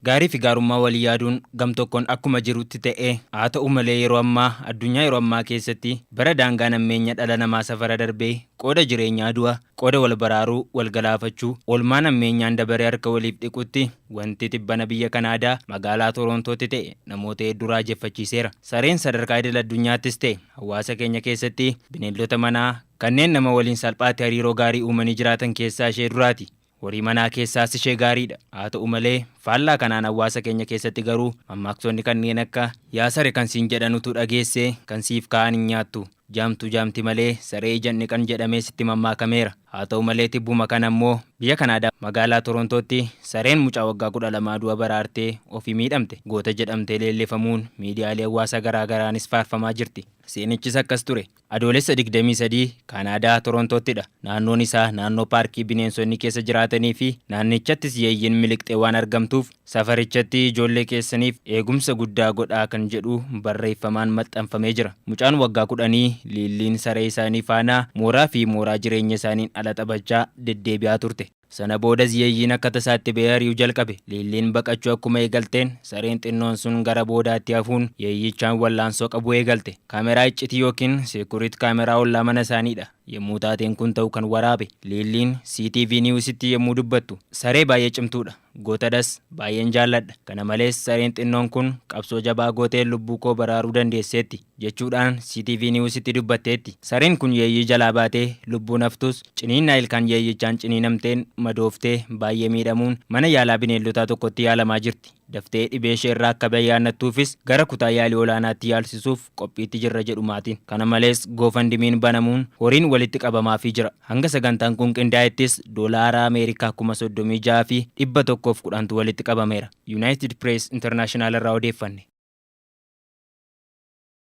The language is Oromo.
Gaarii fi gaarummaa walii yaaduun gam-tokkoon akkuma jirutti ta'ee, haa ta'u malee yeroo ammaa addunyaa yeroo ammaa keessatti bara daangaan hammeenya dhala namaa safara darbee qooda jireenyaa du'a, qooda wal baraaruu wal galaafachuu, oolmaan hammeenyaan dabaree harka waliif dhiqutti wanti tibbana biyya Kanaadaa magaalaa Toroontootti ta'e namoota hedduu raajeffachiiseera. Sareen sadarkaa idil addunyaattis ta'e hawaasa keenya keessatti bineeldota manaa kanneen nama waliin salphaatti hariiroo gaarii uumanii jiraatan keessaa ishee duraati. Horii manaa keessaas ishee gaariidha. Haa ta'u malee, faallaa kanaan hawaasa keenya keessatti garuu mammaaksonni kanneen akka, Yaa sare kan siin jedhan utuu dhageessee, kan siif kaa'an hin nyaattu. Jaamtu jaamti malee saree ija hin dhiqan jedhamees itti mammaakameera. Haa ta'u malee tibbuma kana immoo biyya Kanaadaa magaalaa Torontootti sareen mucaa waggaa 12 du'a baraartee ofii miidhamte goota jedhamtee leellifamuun miidiyaalee hawaasaa garaa garaanis faarfamaa jirti. Seenichis akkas ture. Adoolessa 23, Kaanaadaa, Toroontoottidha. Naannoon isaa naannoo paarkii bineensonni keessa jiraatanii fi naannichattis yeeyyiin miliqxee waan argamtuuf safarichatti ijoollee keessaniif eegumsa guddaa godhaa kan jedhu barreeffamaan maxxanfamee jira. Mucaan waggaa kudhanii Liilliin saree isaanii faana mooraa fi mooraa jireenya isaaniin ala taphachaa deddeebi'aa turte. Sana boodas yeeyyiin akka tasaa itti ba'ee ari'uu jalqabe. Liilliin baqachuu akkuma eegalteen sareen xinnoon sun gara boodaatti hafuun yeeyyichaan wallaansoo qabuu eegalte. Kaameraa iccitii ykn security kaameraa ollaa mana isaaniidha yommuu taateen kun ta'u kan waraabe. Liilliin CTV News'tti yommuu dubbattu, Saree baay'ee cimtuudha. Gootadhas. Baay'een jaalladha. Kana malees sareen xinnoon kun qabsoo jabaa gooteen lubbuu koo baraaruu dandeesseetti, jechuudhaan CTV News'tti dubbatteetti. Sareen kun yeeyyii jalaa baatee lubbuun haftus, ciniinnaa ilkaan yeeyyichaan ciniinamteen madooftee baay'ee miidhamuun mana yaalaa bineeldotaa tokkotti yaalamaa jirti. Daftee dhibee ishee irraa akka bayyaannattuufis gara kutaa yaalii olaanaatti yaalsisuuf qophiitti jirra jedhu maatiin. Kana malees GoFundMe'n banamuun horiin walitti qabamaafii jira. Hanga sagantaan kun qindaa'ettis doolaara Ameerikaa 36,110tu walitti qabameera. United Press International irraa odeeffanne.